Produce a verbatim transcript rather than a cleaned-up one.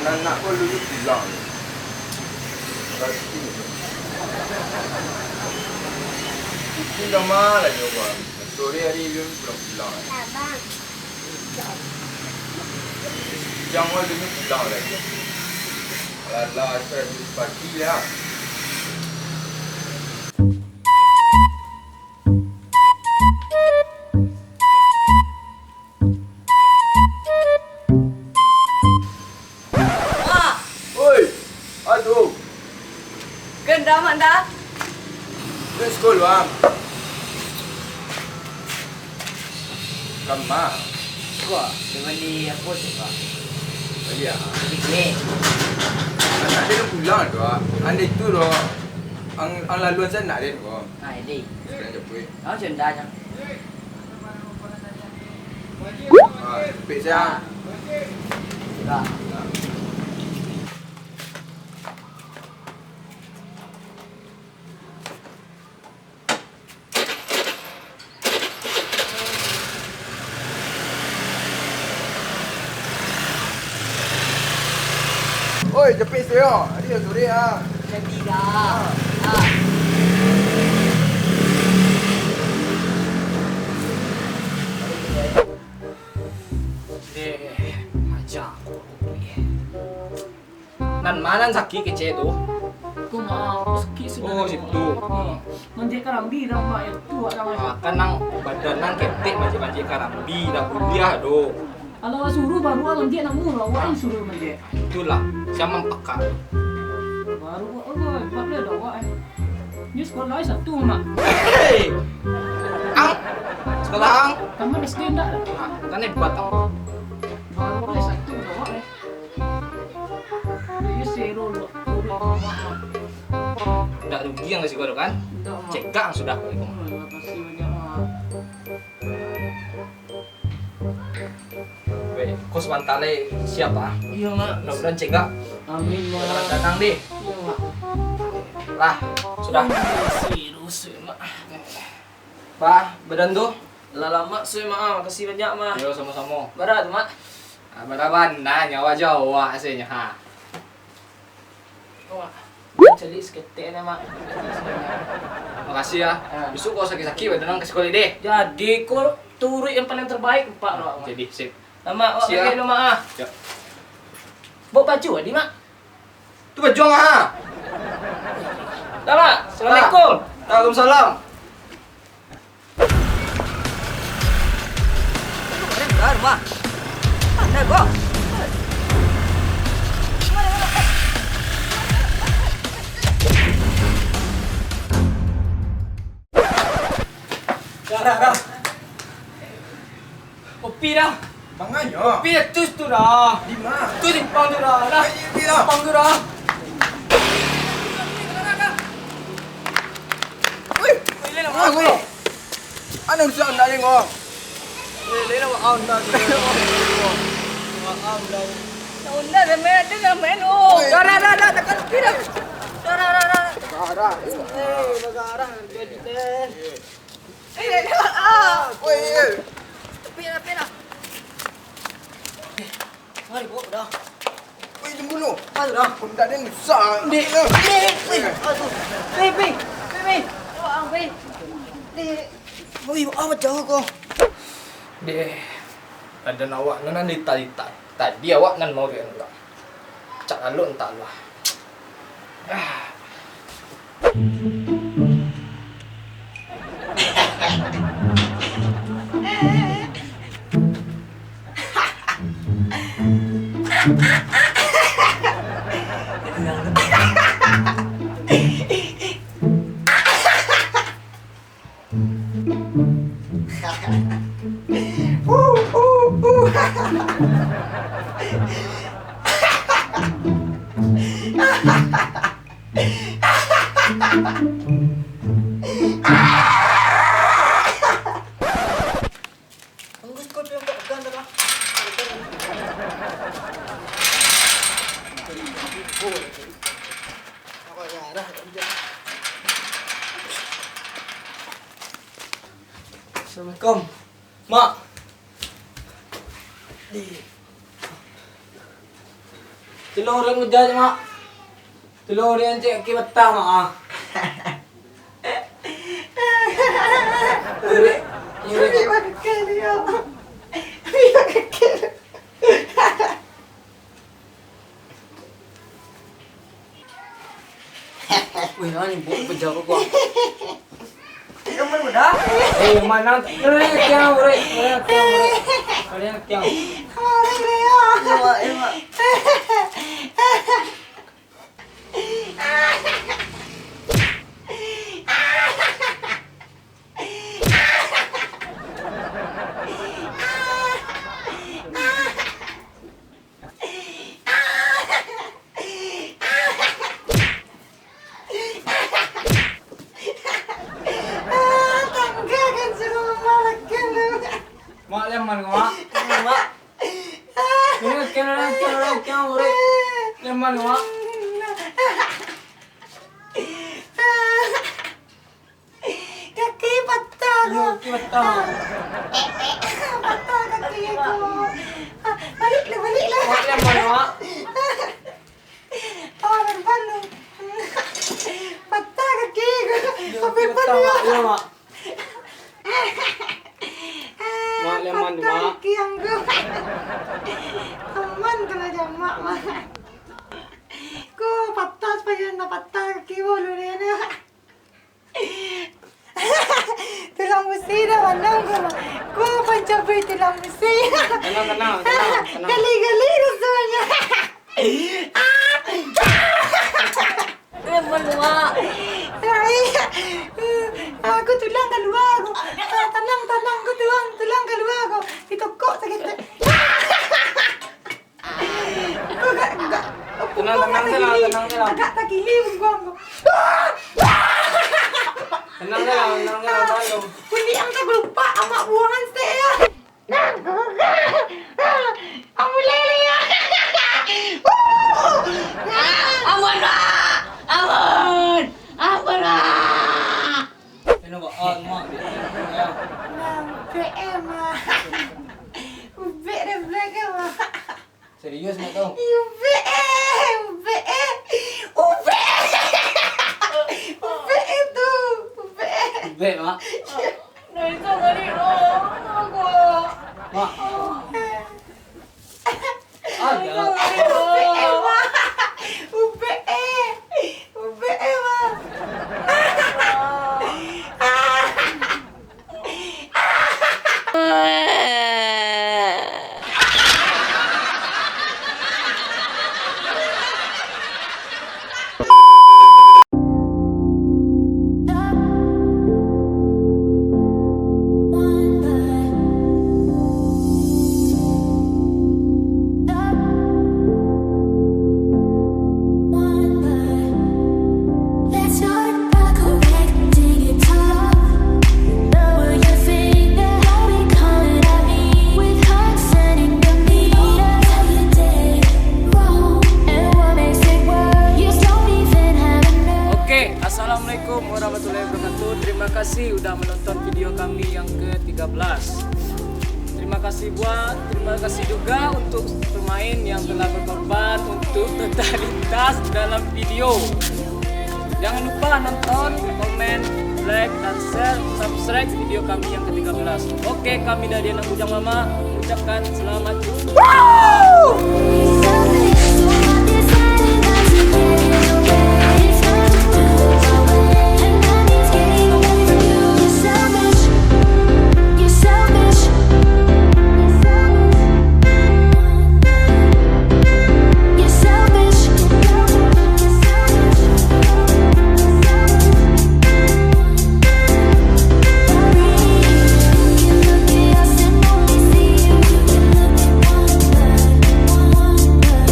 Nan nak ko lu pulang. Berarti. Itu nama lah nyo, Bang. Sore hari lu pulang-pulang. Abang. Jangan lu pulang lagi. Alah, alah, asal lu pagi lah. Mak! Oi! Aduh! Kan dah, Mak, dah? Let's go, Luang. Kama? Kok, dia beli apa tu, Pak? Beli ah. Beli kuih. Anak dia dah pulang tu, ah. Andai tu, doh. Ang, ang laluan sanak dia tu, Bang. Ah, ini. Sekarang jemput. Ah, sudah, jang. Ah, pik siang. Sudah. Oi, japik siang. Adi, sore ah. Jadi dah. Ah. Eh, aja aku. Nan ma nan sakik kecek tu? Tu mah, sakik sudah. Oh, situ. Hmm. Manjek karambia dah, Mak, ya. Tu awak dah, Mak. Ah, kan nang badan nang ketek manjek-manjek karambia, dah buliah doh. Kalau awak suruh baru awak manjek, namun awak yang suruh manjek. Itulah, siapa pakak? Baru awak, awak, hebat dah awak, eh. Ni sekolah satu, Mak. Hei! Ang? Sekolah ang? Taman S D ndak dah? Ah, kan hebat ang. Baru awak satu dah awak, eh. Iyo, sero lu, lu, lu, Mak. Ndak rugi ang ka siko tu kan? Ndak, Mak. Cegak ang sudah. Hmm, makasih banyak, Mak. Weh, kos bantalai siap ah. Iyo, Mak. Mudah-mudahan cegak. Amin, Mak. Mudah-mudahan tenang deh. Iyo, Mak. Lah, sudah. Serius, Mak. Bah, badan tu? Lah lama sudah, Mak. Makasih banyak, Mak. Yo, samo-samo. Bara tu, Mak? Ah, bara bana nyawa Jawa sih, ha. Wah, calik saketek ni, Mak. Makasih ya. Ha. Besok kalau sakit-sakit, badan ang ka siko lai deh. Jadi, ko turuik yang paling terbaik, Pak, Mak. Jadi, sip. Nah, Mak, awak siap. Pergi dulu, Mak, ah. Siap. Bawa baju, Adi, Mak. Tu baju ang, ha? Dah, Mak. Assalamualaikum. Waalaikumsalam. Dah, dah, dah. Kopi dah. Manganyo? Kopi dah, tus tu dah. Di ma? Tu simpang tu dah. Dah. Ayo, pi lah. Simpang tu dah. Wih, wih, leh lah, wih. Anak rusak nak tengok. Leh, leh lah, wah, dah. Wah, dah. Dah, dah, dah, main, dah, dah, main, oh. Wih. Dah, dah, dah, dah, tekan kopi dah. Dah, dah, dah, dah. Dah, dah. Eh, bagarah, jadi teh. Eh, dah, dah, ah. Woi, eh. Tapi dah, tapi dah. Eh, mari, Bu, dah. Woi, tunggu dulu. Aduh, dah. Pundak dia besar. Dek, dek, dek. Aduh. Dek, dek, dek, dek. Awak, ah, dek. Dek. Woi, apa jauh kau? Dek, badan awak nan litak-litak. Tadi awak nan mau riak. Cak lalok entah lah. Ah. Tunggu sekejap, Bang. Pegang dah, Bang. Assalamualaikum. Mak. Di. Tulung urek muja, Mak. Tulung urek ancek kaki patah, Mak, ah. Urek, urek. Urek bakeh dia. Urek bakeh. Wih, ani buat pejabat gua. Kamu udah? Eh, mana? Urek, kiang, urek, urek, kiang, urek. Urek, kiang. Urek, urek. Iya, Mak, iya, Mak. Mak, leman ko, Mak. Mak. Ini kian, kian, kian, kian, urek. Leman ko, Mak. Kaki patah. Iyo, kaki patah. Patah kaki ko. Ah, balik lah, balik lah. Mak, leman ko, Mak. Ah, leman lah. Patah kaki ko. Iyo, kaki patah, Mak. Iyo, Mak. Mak, leman, Mak. Patah kaki angku. Aman kalau jamak, Mak. Ko patah, supaya ndak patah kaki bulu dia ni. Tulang busi dah manang ko, Mak. Ko pancapai tulang busi. Tenang, tenang, tenang, tenang. Gali-gali rasanya. Leman, Mak. Ai. Aku tulang kalua ko. Ah, tanang, tanang, ko tulang, tulang kalua ko. Ditokok sakik. Ko gak, gak. Tenang, tenang, tenang, tenang, tenang. Agak takili pungguang ko. Tenang, tenang, tenang, tenang, tenang. Kulik ang tak lupa, amak buangan stek ya. Ampun, Lele, ya. Ampun, Mak. Ampun. Ampun, Mak. Kena buat, ah, Mak. Ya. Nah, ubek, eh, Mak. Ubek deh, ubek, eh, Mak. Serius, Mak, tu? Ih, ubek, eh. Ubek, eh. Ubek, eh. Ubek, eh, tu. Ubek, eh. Ubek, Mak. Nah, itu tadi, no. Aku. Mak. Ada. Ubek, eh, Mak. Ubek, eh. Ubek, eh, Mak. Oke, assalamualaikum warahmatullahi wabarakatuh. Terima kasih udah menonton video kami yang ketiga belas. Terima kasih buat, terima kasih juga untuk pemain yang telah berkorban untuk totalitas dalam video. Jangan lupa nonton, komen, like, dan share, subscribe video kami yang ketiga belas. Oke, kami dari Anak Bujang Mama mengucapkan selamat jumpa.